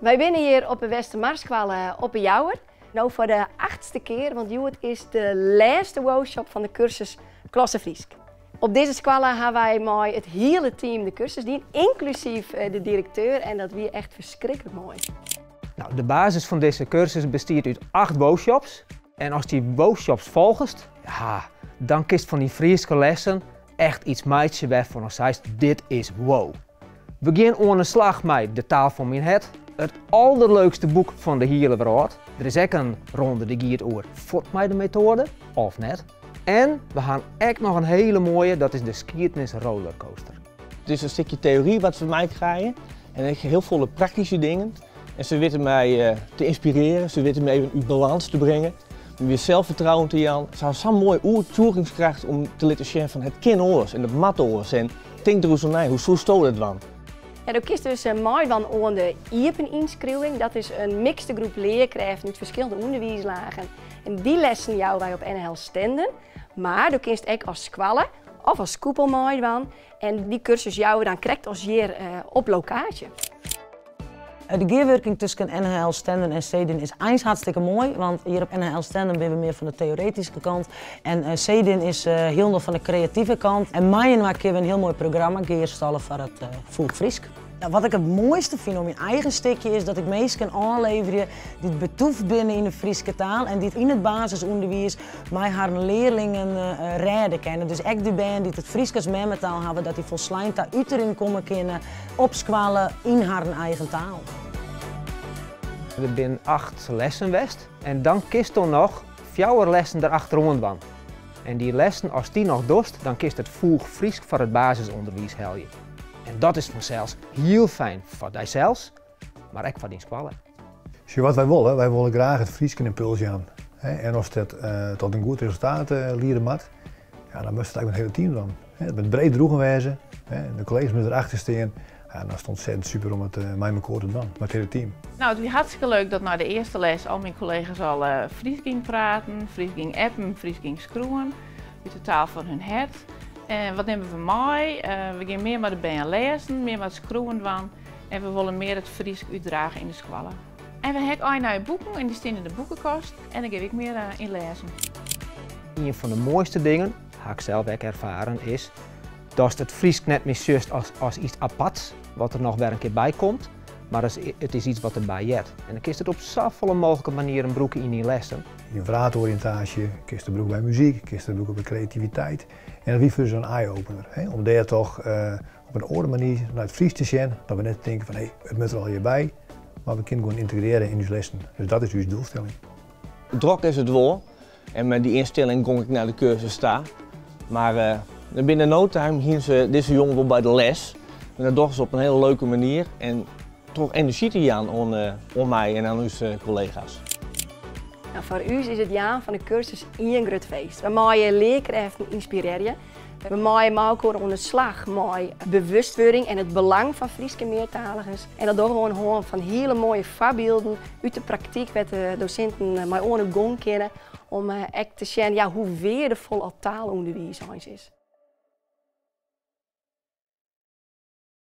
Wy binne hjir op de Westermarskoalle op 'e Jouwer. No foar de achtste kear, want hjoed is de lêste workshop fan de kursus Klasse Frysk. Op dizze skoalle ha wy mei it hiele team de kursus dien, ynklusyf de direkteur en dat wie echt ferskriklik moai. Nou, de basis fan dizze kursus bestiet út acht workshops. En ast dy workshops folgest, ja, dan kinst fan dyn Fryske lessen echt iets meitsje wêrfan ast seist, dit is wow. We gean oan 'e slach mei De taal fan myn hert, it alderleukste boek fan de hiele wrâld. Der is ek in ronde dy giet oer fuort mei de metoade, of net. En we ha ek noch in hiele moaie, dat is de skiednis rollercoaster. It is in stikje teory wat we meikrije en ek hiel folle praktyske dingen. En se witte my te ynspirearjen, se witte my even út balâns te bringen, my wer selsfertrouwen te jaan. Se ha sa'n moaie oertsjûgingskracht om te litten sjen fan it kin oars en it moat oars en tink der oer nei, hoe soesto dat dwaan? Ja, do kinst dus meidwaan oan de iepen ynskriuwing. Dat is in mikste groep learkrêften út ferskillende ûnderwiislagen. En dy lessen jouwe wy op NHL Stenden. Mar do kinst ek as skoalle of as koepel meidwaan. En dy kursus jouwe we dan krekt as hjir op lokaasje. De gearwurking tusken NHL Stenden en Cedin is eins hartstikke moai, want hjir op NHL Stenden binne we mear fan de teoretyske kant en Cedin is hielendal fan de kreative kant. En mei-inoar kinne we in hiel moai programma gearstalle foar it foech Frysk. Wat ik it moaiste fyn oan myn eigen stikje is dat ik minsken ôfleverje dy't betûft binne yn de Fryske taal en dy't yn it basisûnderwiis mei harren learlingen rêde kinne. Dus ek de bern dy't it Frysk as memmetaal hawwe, dat dy folslein ta utering komme kinne op skoalle yn harren eigen taal. Der binne acht lessen west en dan kinsto noch fjouwer lessen der achteroan dwaan. En dy lessen, ast dy noch dochst, dan kinst it foech Frysk foar it basisûnderwiis helje. En dat is fansels hiel fijn foar dysels, mar ek foar dyn skoalle. Sjoch, wat wy wolle, wy wolle graach it Frysk in ympuls jaan. En as dat tot in goed resultaat liede moat, ja, dan moatst it ek mei it hiele team dwaan. It moat breed droegen wêze, de kollega's moatte derachter stean. Ja, dan is it ontzettend super om it mei mekoar te dwaan, mei it hiele team. Nou, it wie hartstikke leuk dat nei de earste les al myn kollega's al Frysk gyngen praten, Frysk gyngen appen, Frysk gyngen skriuwen, út de taal fan hun hert. En wat nimme we mei? We gean mear mei de bern lêzen, mear mei it skriuwen dwaan en we wolle mear it Frysk útdrage yn de skoalle. En we ha ek nije boeken en dy stean yn de boekekast en dêr gean we ek mear yn lêzen. Ien fan de moaiste dingen, ha ik sels ek erfaren, is datst it Frysk net mear sjochst as iets aparts, wat der noch wer in kear by komt, mar it is iets wat derby heart. En dan kinst it op safolle mooglike manieren brûke yn dyn lessen. Yn wrâldoriïntaasje, kinst it brûke by muzyk, kinst it brûke by kreativiteit. En dat wie foar ús in eye-opener, hè, om dêr toch op in oare manier nei it Frysk te sjen, dat we net tinke fan hé, it moat der allegear by, mar we kinne it gewoan yntegrearje yn ús lessen. Dus dat is ús doelstelling. Drok is it wol en mei dy ynstelling gong ik nei de kursus ta. Mar binnen no time hiene se dizze jongen wol by de les. En dat dogge se op in hiele leuke manier en troch enerzjy te jaan oan my en oan ús kollega's. Nou, foar ús is it jaan fan de kursus ien grut feest. We meie learkrêften ynspirearje. We meie mei elkoar oan de slach mei bewustwurding en it belang fan Fryske meartaligens. En dat dogge we oan de hân fan hiele moaie foarbylden út de praktyk wêr't de dosinten mei oan de gong kinne om ek te sjen, ja, hoe weardefol al taalûnderwiis eins is.